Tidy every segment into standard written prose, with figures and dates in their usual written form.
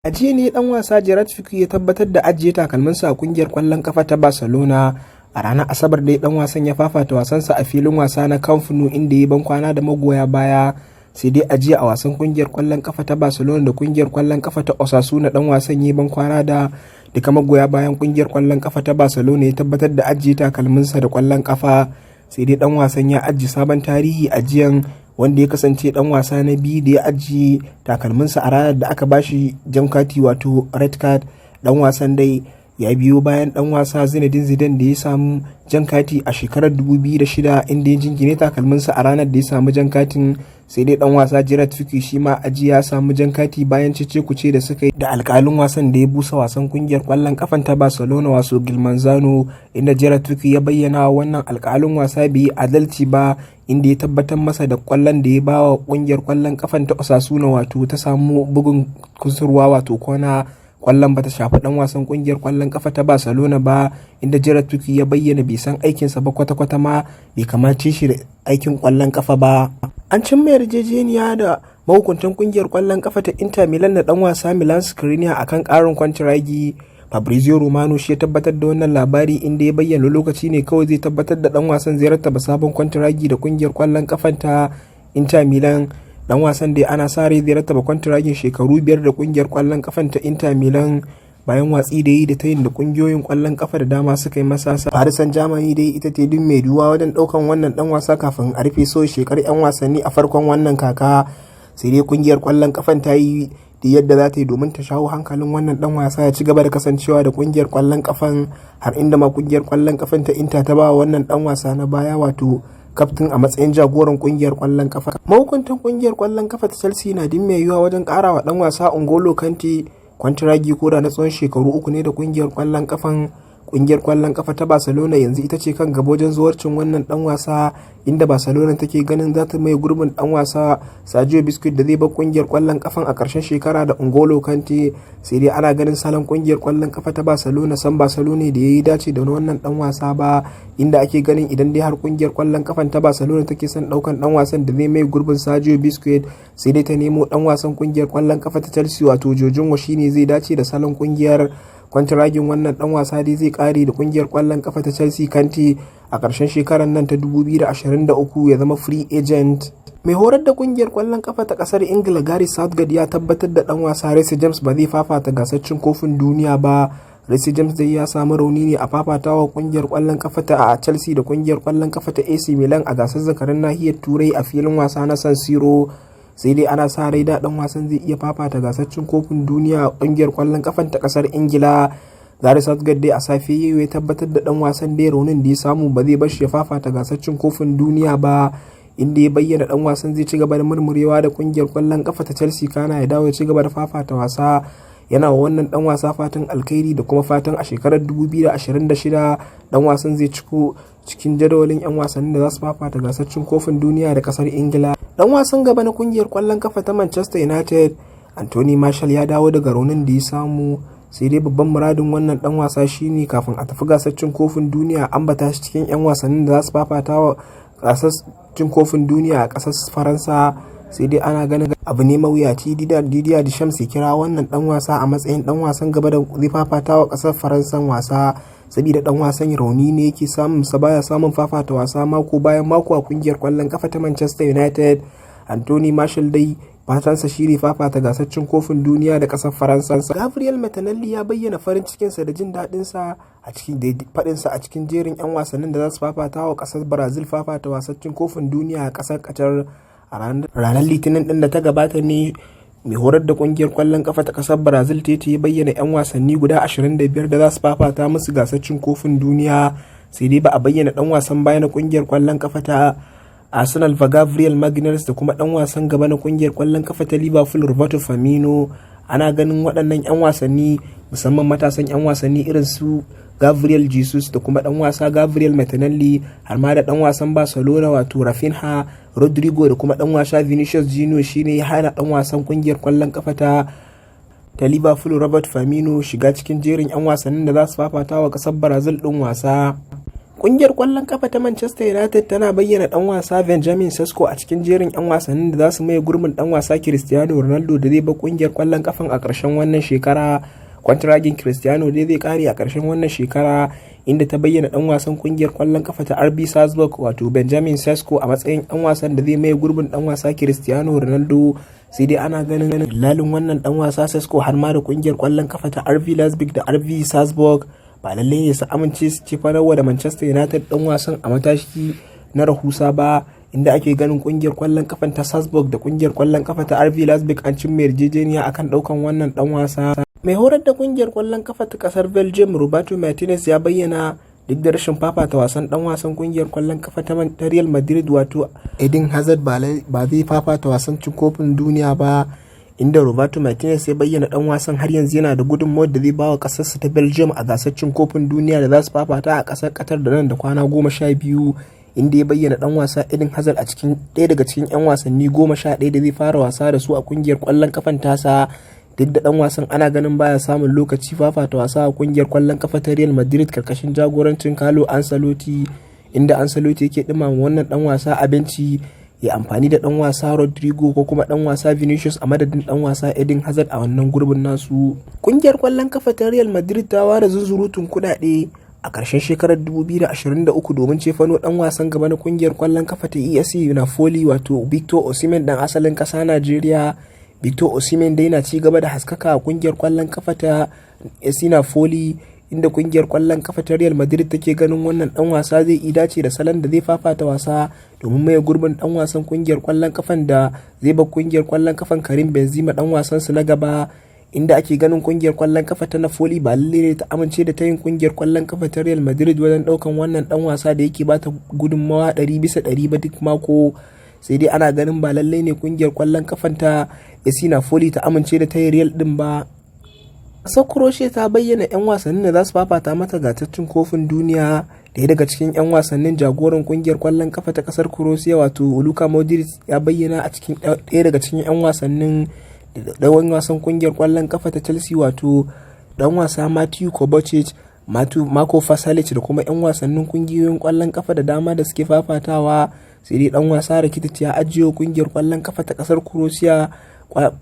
A jiya ne dan wasa Gerard Pique ya tabbatar da ajiye takalminsa a kungiyar kwallon kafa ta Barcelona. A ranar Asabar dai dan wasan ya fafata wasansa a filin wasa na Camp Nou, inda ya ban kwana da magoya baya. Sai dai a jiya, a wasan kungiyar kwallon kafa ta Barcelona da kungiyar kwallon kafa ta Osasuna, dan wasan ya ban kwana da duka magoya bayan kungiyar kwallon kafa ta Barcelona, ya tabbatar da ajiye takalminsa da kwallon kafa. Sai dai dan wasan ya ajiye sabon tarihi a jiyan, wanda ya kasance dan wasa na biyu da ya ajiye takalminsa a ranar da aka bashi jan kati, wato red card. Dan wasan dai ya biyo bayan dan wasa Zinedine Zidane da ya samu jan kati a shekarar 2006, inda ya jingine takalminsa a ranar da ya samu jan katin. Sai dai dan wasa Gerard Pique shi ma aji ya samu jan kati bayan cece kuce da suka yi da alkalin wasan da ya busa wasan kungiyar kwallon kafan ta Barcelona, wato Gil Manzano, inda Gerard Pique ya bayyana wannan alkalin wasa bai yi adalci ba, inda ya tabbatar masa da kwallon da ya bawa kungiyar kwallon kafan ta Osasuna, wato ta samu bugun kusurwa, wato kona. Kwallon bata shafi dan wasan kungiyar kwallon kafa ta Barcelona ba, inda Gerard Pique ya bayyana bai san aikinsa ba kwata-kwata ma, bai kamace shi da aikin kwallon kafa ba. An cimma yarjejeniya da mahukuntan kungiyar kwallon kafa ta Inter Milan da dan wasa Milan Skriniar akan karin kwantiragi. Fabrizio Romano shi ya tabbatar da wannan labari, inda ya bayyana lokaci ne kawai zai tabbatar da dan wasan zai rattaba sabon kwantiragi da kungiyar kwallon kafan ta Inter Milan. Dan wasan da ana sa rai zai rattaba kwantiragin shekaru 5 da kungiyar kwallon kafan ta Inter Milan, bayan watsi da yi da tayin da kungiyoyin kwallon kafa da dama suka yi masa. Paris Saint-Germain dai ita ce duk mai duwa wajen daukan wannan dan wasa kafin a rufe so shekarar yan wasanni a farkon wannan kaka. Sai dai kungiyar kwallon kafan ta yi da yadda za ta yi domin ta shawo hankalin wannan dan wasa ya ci gaba da kasancewa da kungiyar kwallon kafan, har inda ma kungiyar kwallon kafan ta Inter ta ba wannan dan wasa na baya, wato kaftin, a matsayin jagoran kungiyar kwallon kafa. Mahukuntan kungiyar kwallon kafa ta Chelsea na din mai yiwuwa wajen karawa dan wasa N'Golo Kante kwantiragi koda na tsawon shekaru 3 ne da kungiyar kwallon kafan. Kungiyar kwallon kafa ta Barcelona yanzu ita ce kan gaba wajen zawarcin wannan dan wasa, inda Barcelona take ganin za ta mai gurbin dan wasa Sergio Busquets da zai bar kungiyar kwallon kafan a ƙarshen shekara da N'Golo Kante. Sai dai ana ganin salon kungiyar kwallon kafa ta Barcelona san Barcelona da yayi dace da wannan dan wasa ba, inda ake ganin idan dai har kungiyar kwallon kafan ta Barcelona take son daukan dan wasan da zai mai gurbin Sergio Busquets, sai dai ta nemo dan wasan kungiyar kwallon kafa ta Chelsea, wato Jorginho, shine zai dace da salon kungiyar. Kwantiragin wannan dan wasa dai zai kare da kungiyar kwallon kafa ta Chelsea, Kante, a ƙarshen shekarar nan ta 2023, ya zama free agent. Mai horar da kungiyar kwallon kafa ta kasar Ingila, Gary Southgate, ya tabbatar da dan wasa Reece James ba zai fafata gasar cin kofin duniya ba. Reece James dai ya samu rauni ne a fafatawa kungiyar kwallon kafa ta a Chelsea da kungiyar kwallon kafa ta AC Milan a gasar zakarin nahiyar Turai a filin wasa na San Siro. Sai dai ana sa rai da dan wasan zai iya fafata gasar cin kofin duniya a kungiyar kwallon kafan ta kasar Ingila. Gary Southgate dai a safe yau ya tabbatar da dan wasan dai raunin da ya samu ba zai bar shi ya fafata gasar cin kofin duniya ba, inda ya bayyana dan wasan zai ci gaba da murmurewa da kungiyar kwallon kafa ta Chelsea, kana ya dawo ya ci gaba da fafata wasa. Yana wa wannan dan wasa fatan alkhairi da kuma fatan a shekarar 2026 dan wasan zai ciko cikin jadawalin 'yan wasannin da za su fafata gasar cin kofin duniya da kasar Ingila. Dan wasan gaba na kungiyar kwallon kafa ta Manchester United, Anthony Martial, ya dawo daga raunin da ya samu. Sai dai babban muradin wannan dan wasa shine kafin a tafi gasar cin kofin duniya an bata shi cikin 'yan wasannin da za su fafata wa gasar cin kofin duniya a kasar Faransa. Sai dai ana ganin abu ne mawuyaci Didier Deschamps ya kira wannan dan wasa a matsayin dan wasan gaba da zai fafata wa kasar Faransa wasa, saboda dan wasan rauni ne yake samun sa, baya samun fafata wasa mako bayan mako a kungiyar kwallon kafa ta Manchester United. Anthony Martial dai fatansa shine fafata gasar cin kofin duniya da kasar Faransa. Gabriel Martinelli ya bayyana farin cikinsa da jin daɗinsa a cikin faɗinsa a cikin jerin 'yan wasannin da za su fafata wa kasar Brazil fafata wasan cin kofin duniya a kasar Qatar. A ranar Litinin din da ta gabata ne mai horar da kungiyar kwallon kafa ta kasar Brazil, Tite, ya bayyana 'yan wasanni guda 25 da za su fafata musu gasar cin kofin duniya. Sai dai ba a bayyana dan wasan baya na kungiyar kwallon kafa ta Arsenal va, Gabriel Magalhaes, da kuma dan wasan gaba na kungiyar kwallon kafa ta Liverpool, Roberto Firmino. Ana ganin waɗannan 'yan wasanni, musamman matasan 'yan wasanni irin su Gabriel Jesus da kuma dan wasa Gabriel Martinelli, har ma da dan wasan Barcelona, wato Raphinha, Rodrigo, da kuma dan wasa Vinicius Junior, shine ya hana dan wasan kungiyar kwallon kafa ta Liverpool, Robert Firmino, shiga cikin jerin 'yan wasannin da za su fafata wa kasar Brazil din wasa. Kungiyar kwallon kafa ta Manchester United tana bayyana dan wasa Benjamin Sesko a cikin jerin 'yan wasannin da za su maye gurbin dan wasa Cristiano Ronaldo da zai bar kungiyar kwallon kafan a ƙarshen wannan shekara. Kwantiragin Cristiano dai zai kare a ƙarshen wannan shekara, inda ta bayyana dan wasan kungiyar kwallon kafa ta RB Salzburg wato Benjamin Sesko a matsayin dan wasan da zai maye gurbin dan wasa Cristiano Ronaldo. Sai dai ana ganin lalin wannan dan wasa Sesko har ma da kungiyar kwallon kafa ta RB Leipzig da RB Salzburg ba lallai ne su amince su ci farawa da Manchester United dan wasan a mataki na rahusa ba, inda ake ganin kungiyar kwallon kafan ta Salzburg da kungiyar kwallon kafa ta RB Leipzig an cimma yarjejeniya akan daukan wannan dan wasa. Mai horar da kungiyar kwallon kafa ta kasar Belgium Roberto Martinez ya bayyana duk da rashin fafata wasan dan wasan kungiyar kwallon kafa ta Real Madrid wato Eden Hazard ba zai fafata wasan cin kofin duniya ba, inda Roberto Martinez ya bayyana dan wasan har yanzu yana da gudunmawar da zai bawa kasarsa ta Belgium a gasar cin kofin duniya da za su fafata a kasar Qatar da nan da kwana 12, inda ya bayyana dan wasa Eden Hazard a cikin ɗaya daga cikin 'yan wasanni 11 da zai fara wasa da su a kungiyar kwallon kafan tasa. Duk da dan wasan ana ganin baya samun lokaci fafata wasa a kungiyar kwallon kafa ta Real Madrid karkashin jagorancin Carlo Ancelotti, inda Ancelotti yake dumama wannan dan wasa abinci ya amfani da dan wasa Rodrigo ko kuma dan wasa Vinicius a madadin dan wasa Eden Hazard a wannan gurbin nasu. Kungiyar kwallon kafa ta Real Madrid ta ware zunzurutun kuɗaɗe a ƙarshen shekarar 2023 domin cefano dan wasan gaba na kungiyar kwallon kafa ta ESC Napoli wato Victor Osimhen, dan asalin ƙasa Najeriya. Victor Osimhen dai na ci gaba da haskaka a kungiyar kwallon kafa ta ESC Napoli, inda kungiyar kwallon kafa ta Real Madrid take ganin wannan dan wasa zai yi dace da salon da zai fafata wasa domin maye gurbin dan wasan kungiyar kwallon kafan da zai bar kungiyar kwallon kafan Karim Benzema, dan wasan su na gaba, inda ake ganin kungiyar kwallon kafa ta Napoli ba lalle ne ta amince da tayin kungiyar kwallon kafa ta Real Madrid wajen daukan wannan dan wasa da yake bata gudunmawa 100% ba duk mako. Sai dai ana ganin ba lalle ne kungiyar kwallon kafan ta AC Napoli ta amince da tayin Real din ba. Ƙasar Croatia ta bayyana 'yan wasannin da za su fafata mata gasar cin kofin duniya. Daya daga cikin 'yan wasannin, jagoran kungiyar kwallon kafa ta kasar Croatia wato Luka Modric, ya bayyana a cikin ɗaya daga cikin 'yan wasannin, da ɗan wasan kungiyar kwallon kafa ta Chelsea wato dan wasa Mateo Kovacic, Marko Pasalic da kuma 'yan wasannin kungiyoyin kwallon kafa da dama da suke fafatawa. Sai dai dan wasa Rakitic ya ajiye kungiyar kwallon kafa ta kasar Croatia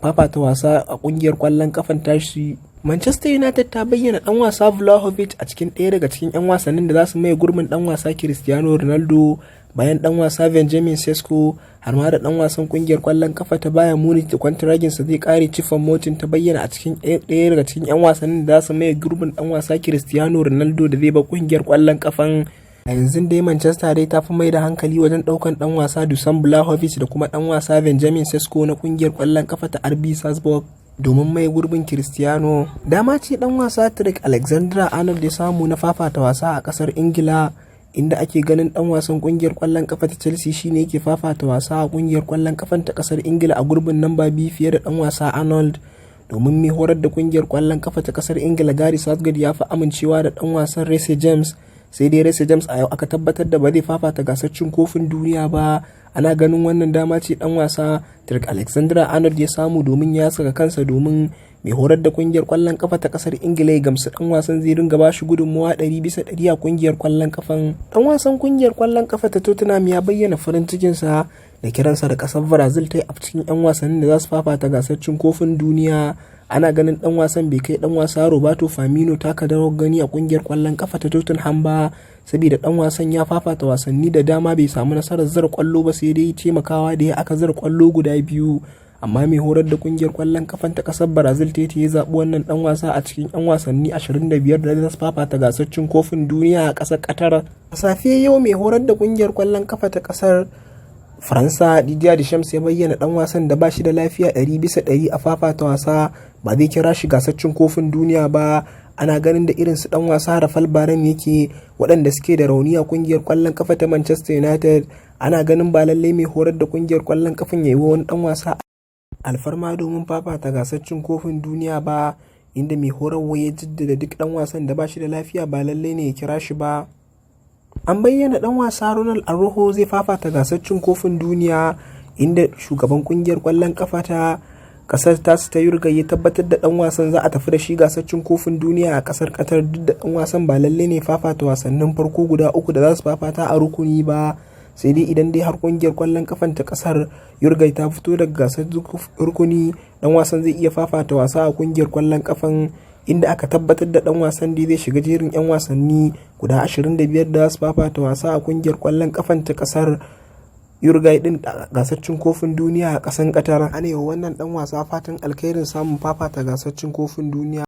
fafata wasa a kungiyar kwallon kafan tashi. Manchester United ta bayyana dan wasa Vlahovic a cikin ɗaya daga cikin 'yan wasannin da za su maye gurbin dan wasa Cristiano Ronaldo bayan dan wasa Benjamin Sesko, har ma da dan wasan kungiyar kwallon kafa ta Bayern Munich da kwantiraginsa zai kare, Choupo-Moting, ta bayyana a cikin ɗaya daga cikin 'yan wasannin da za su maye gurbin dan wasa Cristiano Ronaldo da zai bar kungiyar kwallon kafan. A yanzu dai Manchester dai ta fi mai da hankali wajen daukan dan wasa Dusan Vlahovic da kuma dan wasa Benjamin Sesko na kungiyar kwallon kafa ta RB Salzburg domin mai gurbin Cristiano. Dama ce dan wasa Trent Alexander-Arnold ya samu na fafata wasa a kasar Ingila, inda ake ganin dan wasan kungiyar kwallon kafa ta Chelsea shine yake fafata wasa a kungiyar kwallon kafan ta kasar Ingila a gurbin namba 2 fiye da dan wasa Arnold, domin mai horar da kungiyar kwallon kafa ta kasar Ingila Gary Southgate ya fi amincewa da dan wasan Reece James. Sai dai Reece James a yau aka tabbatar da ba zai fafata gasar cin kofin duniya ba. Ana ganin wannan dama ce dan wasa Trent Alexander-Arnold ya samu domin ya saka kansa, domin mai horar da kungiyar kwallon kafa ta kasar Ingila ya gamsu dan wasan zai ringa bashi gudunmawa 100% a kungiyar kwallon kafan. Dan wasan kungiyar kwallon kafa ta Tottenham ya bayyana farin cikinsa da kiransa da kasar Brazil ta yi a cikin 'yan wasannin da za su fafata gasar cin kofin duniya. Ana ganin dan wasan bai kai dan wasa Roberto Firmino taka rawar gani a kungiyar kwallon kafa ta Tottenham ba, saboda dan wasan ya fafata wasanni da dama bai samu nasarar zira kwallo ba, sai dai taimakawa da ya aka zira kwallo guda biyu. Amma mai horar da kungiyar kwallon kafan ta kasar Brazil Tite ya zaɓi wannan dan wasa a cikin 'yan wasanni 25 da za su fafata gasar cin kofin duniya a ƙasar Qatar. A safiya yau mai horar da kungiyar kwallon kafa ta kasar Faransa Didier Deschamps ya bayyana dan wasan da ba shi da lafiya 100% a fafata wasa ba zai kira shi gasar cin kofin duniya ba. Ana ganin da irin su dan wasa Raphael Varane yake, waɗanda suke da rauni a kungiyar kwallon kafa ta Manchester United. Ana ganin ba lallai mai horar da kungiyar kwallon kafan ya yi wa wani dan wasa alfarma domin fafata gasar cin kofin duniya ba, inda mai horarwa ya jaddada duk dan wasan da ba shi da lafiya ba lallai ne ya kira shi ba. An bayyana dan wasa Ronald Araujo zai fafata gasar cin kofin duniya, inda shugaban kungiyar kwallon kafa ta Kasar tasu ta Uruguay ya tabbatar da dan wasan za a tafi da shi gasar cin kofin duniya a kasar Qatar, duk da dan wasan ba lalle ne fafata wasannin farko guda uku da za su fafata a rukuni ba. Sai dai idan dai har kungiyar kwallon kafan ta kasar Uruguay ta fito daga gasar rukuni, dan wasan zai iya fafata wasa a kungiyar kwallon kafan, inda aka tabbatar da dan wasan da zai shiga jerin 'yan wasanni guda 25 da su fafata wasa a kungiyar kwallon kafan ta kasar Uruguay din gasar cin kofin duniya a kasan Qatar. Ana yi wa wannan dan wasa fatan alkhairin samun fafata gasar cin kofin duniya.